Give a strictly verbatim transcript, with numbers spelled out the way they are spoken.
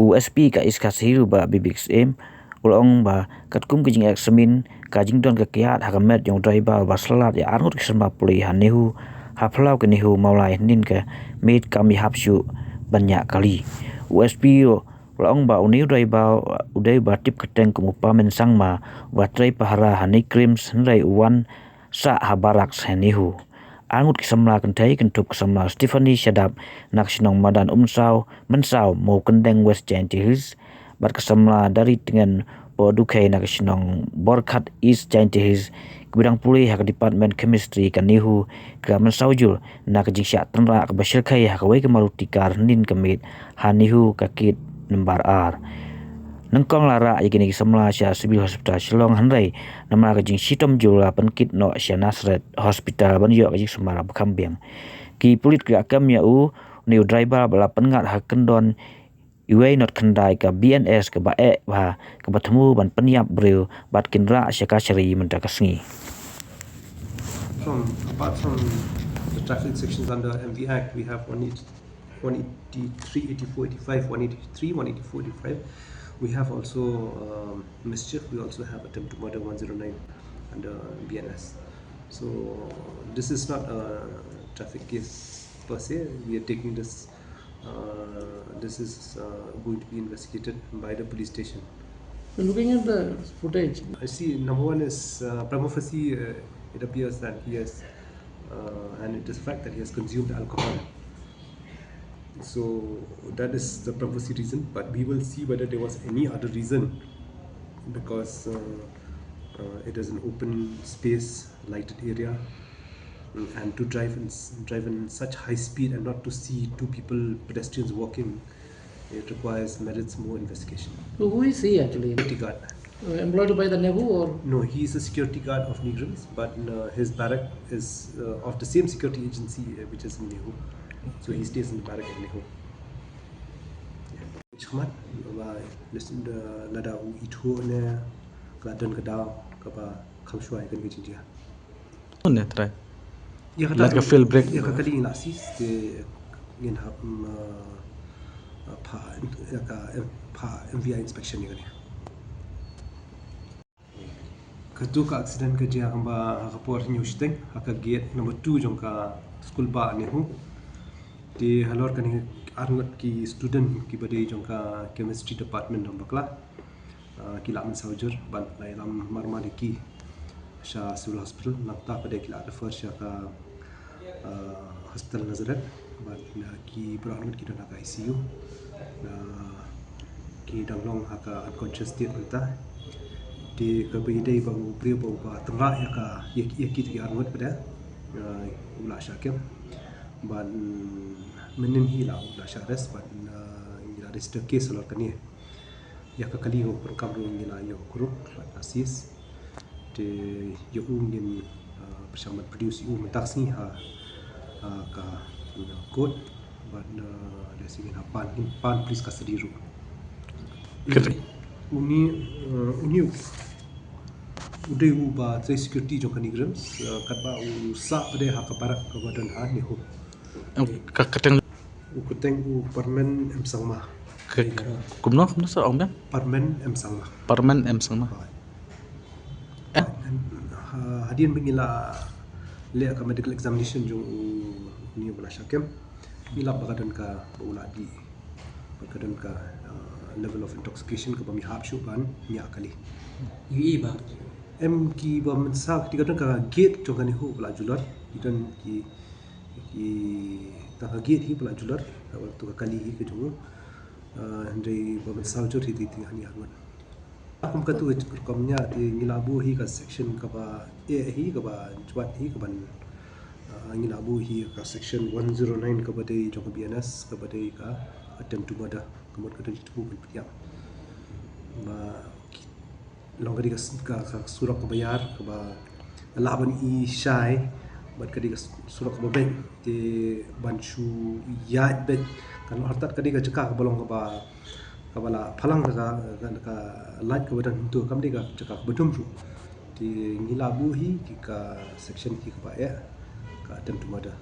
U S P ka East Khasi Hills u Bah Bibik Syiem u la ong ba katkum ka jingexamine ka jingdon ka kiad ha ka met jong u driver ba sah lad ïa arngut ki samla pule ha NEHU ha phyllaw ka NEHU Mawlai hynnin ka miet kam ïahap shuh ban ñiah kali. U S P u la ong ba une u driver u dei ba tip kyrteng kum u Pamen Sangma uba trei pahara ha NEIGRIHMS hynrei u wan sah ha barracks ha NEHU. Arngut ki samla kynthei kynthup ka samla Stephanie Shadap na ka shnong Madan Umsaw, Mynsaw, Mawkyndeng West Jaintia Hills, bad ka samla Daritngen Pohdukhei na ka shnong Borkhat East Jaintia Hills, kiba dang pule ha ka Department Chemistry ka NEHU, ki la mynsaw jur na ka jingshah tynrah kaba shyrkhei ha kawei ka Maruti car hynnin ka miet ha NEHU ka gate number ar. Nyngkong la rah ïa kine ki samla sha Civil Hospital Shillong hynrei namar ka jingshitom jur la pynkit noh sha Nazareth Hospital ban ïoh ka jingsumar ba kham biang. Ki pulit ki la kem ïa u, une u driver ba la pynngat ha kyndon iwei not khyndai ka B N S kaba eh bha kaba thmu ban pynïap briew bad kin rah sha kashari mynta ka sngi. From, apart from the traffic sections under M V Act, we have one eighty, one eighty-three, eighty-four, eighty-five, one eighty-three, one eighty-four, eighty-five. We have also um, mischief. We also have attempt to murder one zero nine under B N S. So this is not a traffic case per se. We are taking this. Uh, this is uh, going to be investigated by the police station. Looking at the footage, I see number one is uh, prima facie, uh, it appears that he has, uh, and it is fact that he has consumed alcohol. So that is the prima facie reason, but we will see whether there was any other reason because uh, uh, it is an open space, lighted area, and to drive in, drive in such high speed and not to see two people, pedestrians walking, it requires merits more investigation. So who is he actually? Security guard. Uh, employed by the NEHU or? No, he is a security guard of NEIGRIHMS, but uh, his barrack is uh, of the same security agency uh, which is in NEHU. So he stays in the barrack at NEHU. Shkmat, ba lada u ithuh ne ka la don ka daw kaba kham shuwa ïa kane ka jingjia. Ong ne trai. Ïa Lada ka fail brake. Ïa ka kali ngi la seize te ngin hap pha ïa ka pha M V I inspection ïa kane. Katu ka accident ka jia kumba ha ka por hynñiew shiteng ha ka gate number two jong ka skul bah NEHU. Te halor kane arngut ki student kiba dei jong ka chemistry department dang bakla. Ki la mynsaw jur bad la ïalam marmar ïa ki sha Civil Hospital, nangta pat de ki la refer sha ka Hospital Nazareth bad ki baroh arngut ki don ha ka I C U. Ki dang long ha ka unconscious state mynta. Te kaba ïadei ba u briew ba uba tyngrah ïa ka ïa ki arngut pat de u la shah kem bad mynnin hi la u la shah arrest bad ngi la register case halor kane. Ïa ka kali ka pyrkhat ruh ngi la ïoh kurup bad la seize. Te ïa u ngin pyrshang ban produce ïa u mynta ka sngi ha ka court bad lehse ngin hap pan ngin pan police custody ruh. Uni uni u dei uba trei security jong ka NEIGRIHMS katba u sah pat de ha ka barak kaba don ha NEHU. Ka kyrteng U kyrteng u Parmen M Sangma. Kumno kumno sa ong biang? Parmen M Sangma. Parmen M Sangma. Hadien ba ngi la leh ka medical examination jong u ni u ba la shah kem. Ngi lap ba ka don ka ba u la dih. Ba ka don ka level of intoxication kaba ym hap shuh ban ñiah kali. Ïohi ba em ki ba mynsaw ki ka don ka gate jong ka NEHU ba la julor. Ki don ki Ki tang ka gate hi ba la julor, ka tu ka kali hi ka jong u. Hynrei ba mynsaw jur hi te tang hani arngut. Kum katu ka rukom ñiah te ngi la buh hi ka section kaba eh hi kaba jwat hi kaba ngi la buh hi ka section one zero nine kaba dei jong ka B N S kaba dei ka attempt to murder. Ka mut ka dei tu kan pynïap. Ba long ka dei ka surok kaba ïar kaba lah ban i shai bad ka dei ka surok kaba beit te ban shu ïaid beit kan artat ka dei ka jaka kaba long kaba kaba la phalang ka ka light kaba dang tu kam dei ka jaka kaba dum ruh te ngi la buh hi ki ka section ki kaba eh ka attempt to murder.